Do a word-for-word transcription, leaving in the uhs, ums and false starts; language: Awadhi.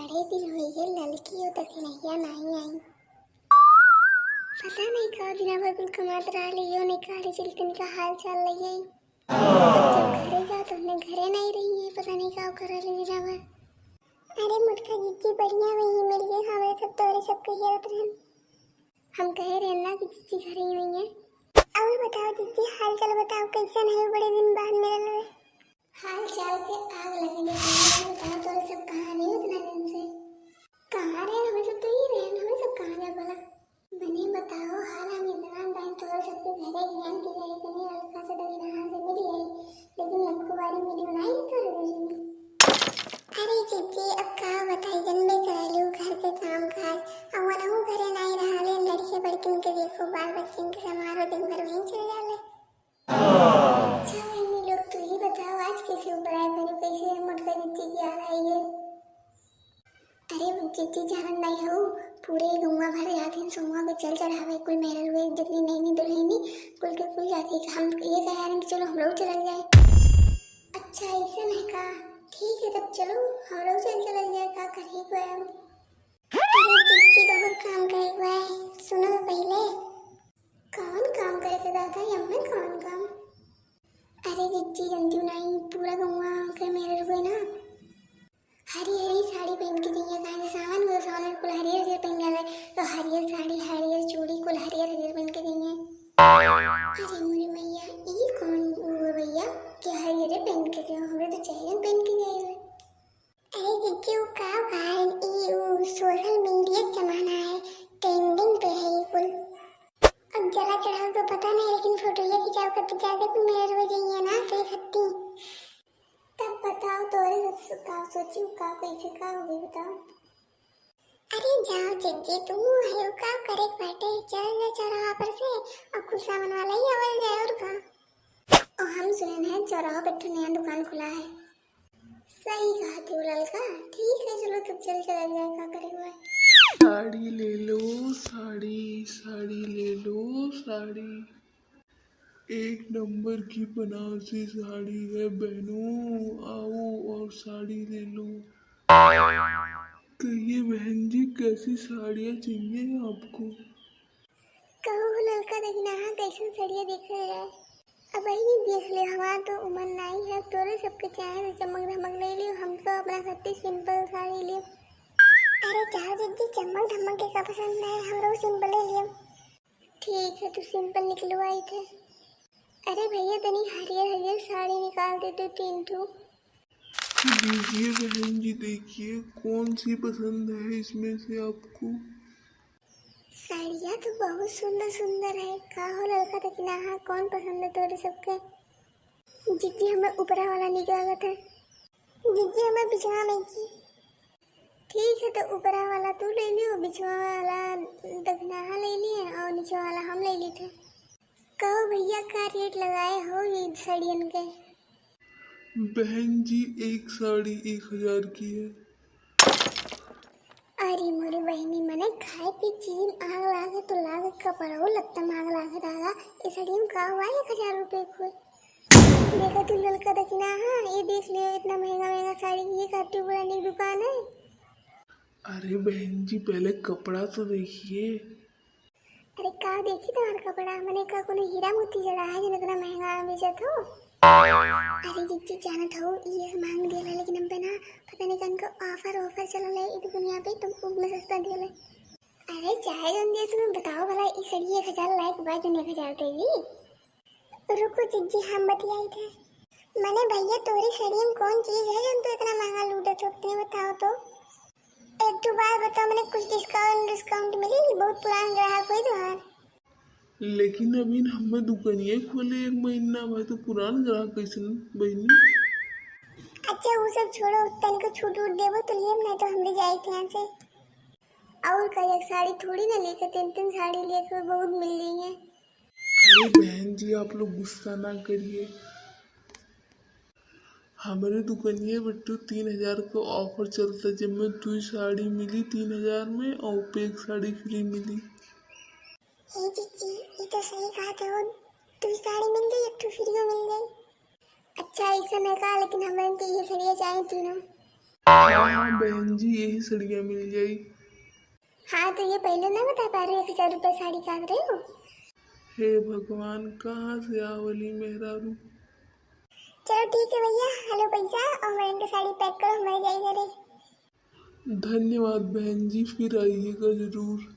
अरे दिल होई है ललकी, ओ दखिनहिया नाहीं आई। पता नहीं का दिना भर कुल कमात रहली, यो नहीं कहली चल तनिका हाल चाल लइये। जब घरे जाओ तो अपने घरे नहीं रही है, पता नहीं का कर रहली दिना भर। अरे मोटका जिज्जी बढ़िया वही मिल गए, हमरे सब तोरे सब के हेरत रहन। हम कहे रहन ना कि जिज्जी घरे ही हुई है। और बताओ जिज्जी, हाल चाल बताओ, कैसन है, बड़े दिन बाद मिलल हुए। हाल चाल के आग लगे, लेकिन ये बताओ तोरे सब कहाँ रहे उतना दिन से? कहाँ रहे? हमें सब तो ही रहे, हमें सब कहाँ रहे बोला? मने बताओ हाल, हम इतना दिन तोरे सबके घरे गयन कि जाए तनी ललका से दखिनहा से मिल गए, लेकिन एको बारी मिली नहीं तोरे दो जनी। अरे जिज्जी, अब का बताई, जनबे करलू घर के काम काज, अब वनहु घरे नहीं रहा, लेकिन लड़के बड़किन के देखो, बाल बच्चन के समारो, दिन भर वहीं चल जाले। अच्छा बहनी लोग, तू ही बताओ आज कैसे उपराय भरू, कैसे हम मोटका जिज्जी की याद आई है? अरे जिज्जी जानत नहीं हो, पूरे गौवा भर जाते हैं सोमवा के जल चढ़ावे, कुल मेहररुए जितनी नई नई दुल्हनी कुल के कुल जाते हैं। हम ये कह रहे हैं कि चलो हम लोग चलल जाए। अच्छा ऐसा नहीं का, ठीक है तब चलो हम लोग चल चलल जाए, का करी को है। अरे जिज्जी बहुत काम करे हुआ है, सुनो तो पहले। कौन काम करे के दादा, यम्मे कौन काम? अरे जिज्जी जनती नहीं, पूरा गौवा के मेहररुए ना हरी हरी साड़ी पहन के जइए, काहे से सावन हो, सावन में कुल हरियर हरियर पहन जाला, तो हरियर साड़ी, हरियर चूड़ी, कुल हरियर हरियर पहन के जइए। अरे मोरी मैया, ई कौन हुआ भैया कि हरियर पहन के जाओ, हमरे तो चेहरे पहन के जाइए। अरे जिज्जी, उ का कारण, ई उ सोशल मीडिया के जमाना है, ट्रेंडिंग पे है ये कुल। अब जला चढ़ाओ तो पता नहीं, लेकिन फोटो ये खिंचाओ करते जाके कुल मेहररुए जइए ना, तो ये खत्ती। तब बताओ तोरे सब का सोची, का कैसे का होई बताओ। अरे जाओ जिज्जी, तू है का करे के बाटे, चल जा चौराहा पर से और कुल सावन वाला ही आवल जाए और का। ओ हम सुने हैं चौराहा पे एक ठो नया दुकान खुला है। सही कहा तू ललका, ठीक है चलो तब चल चला जाए, का करे हुआ है। साड़ी ले लो साड़ी, साड़ी ले लो साड़ी। एक नंबर की बनारसी साड़ी है बहनों, आओ और साड़ी ले लो। कहिए बहन जी, कैसी साड़ियाँ चाहिए आपको? कहो ललका दखिनहा कैसन सड़िया देखे है? अब वही देख ले, हमार तो उमर नाई है, तोरे सबके चाहे तो चमक धमक ले लियो, हम तो अपना खातिर सिंपल साड़ी लियो। अरे जाओ जिज्जी, चमक धमक के का पसंद है, हम लोग सिंपल ले लियो। ठीक है, तू सिंपल निकलवाई थे। अरे भैया, तनी हरियर हरियर साड़ी निकाल दे दो तीन ठो। दीजिए बहन जी, देखिए कौन सी पसंद है इसमें से आपको। साड़ियाँ तो बहुत सुंदर सुंदर है। का हो ललका दखिनहा, कौन पसंद है तोरे सबके? जिज्जी, हमें ऊपरा वाला निक लागत है। जिज्जी, हमें बिचवा में की। ठीक है, तो ऊपरा वाला तू ले लियो, बिचवा वाला दखिनहा ले लिए और नीचे वाला हम ले लिए थे। कहो भैया, का रेट लगाए हो ये साड़ियन के? बहन जी, एक साड़ी एक हजार की है। अरे मोरी बहनी, मने खाए पी चीज में आग लागे तो लागे, कपड़ो लत्ता में आग लागे दादा। ये साड़ी में का हुआ एक हजार रुपये को? देखा तू ललका दखिनहा, ये देख लियो इतना महंगा महंगा साड़ी, ये खातिर बड़ा निक दुकान है। अरे बहन जी, पहले कपड़ा तो देखिए। अरे का देखी तुम्हार कपड़ा, मने का कोनो हीरा मोती जड़ा है जन इतना महंगा बेचत हो? अरे जिज्जी जानत हो, ये मांग दिया लेकिन हम पे ना पता नहीं कौन को offer offer चलल है इस दुनिया पे, तुम उसमें सस्ता दिया। अरे चाहे जौन दिया तुम्हें बताओ भला, ई सड़िया एक हजार लायक बा जौन एक हजार देवी? रुको जिज्जी, हम बतियाई थे। मने भैया, तोरी सड़िया में कौन चीज है जौन तू इतना महंगा लूटत हो, तनी बताओ तो। एक दो बार बताओ, मने कुछ discount discount मिली? बहुत पुरान ग्राहक होई तोहार। लेकिन अभी हमें दुकानिया खोले एक महीना भर, तो पुरान ग्राहक कैसन बहनी? अच्छा वो सब छोड़ो, तनिको छूट उट देबो तो लेब, नहीं तो हमरे जाए थे यहाँ से। और का, एक साड़ी थोड़ी ना लेके, तीन तीन साड़ी लेके बहुत मिल रही है। अरे बहन जी, आप लोग गुस्सा ना करिए। हमरे दुकनिया पे तो तीन हजार का offer चलता, जिसमें दुई साड़ी मिली तीन हजार में और पे एक साड़ी free मिली। ए जिज्जी, ये तो सही कहा थे, वो दुई साड़ी मिल जाई, एक ठो फ्रीओ मिल जाई। अच्छा, ऐसा नहीं कहा, लेकिन हमरे के ये सड़िया चाहे तीनों। हाँ हाँ बहन जी, यही सड़िया मिल जाई। हाँ, तो ये पहले ना बता पा रहे एक हजार रुपये साड़ी का रहे हो। हे भगवान, कहाँ से आवली मेहरारू। चलो ठीक है भैया, हेलो पैसा और मैं इनके साड़ी पैक करो, हमारे जाई घरे। धन्यवाद बहन जी, फिर आइएगा जरूर।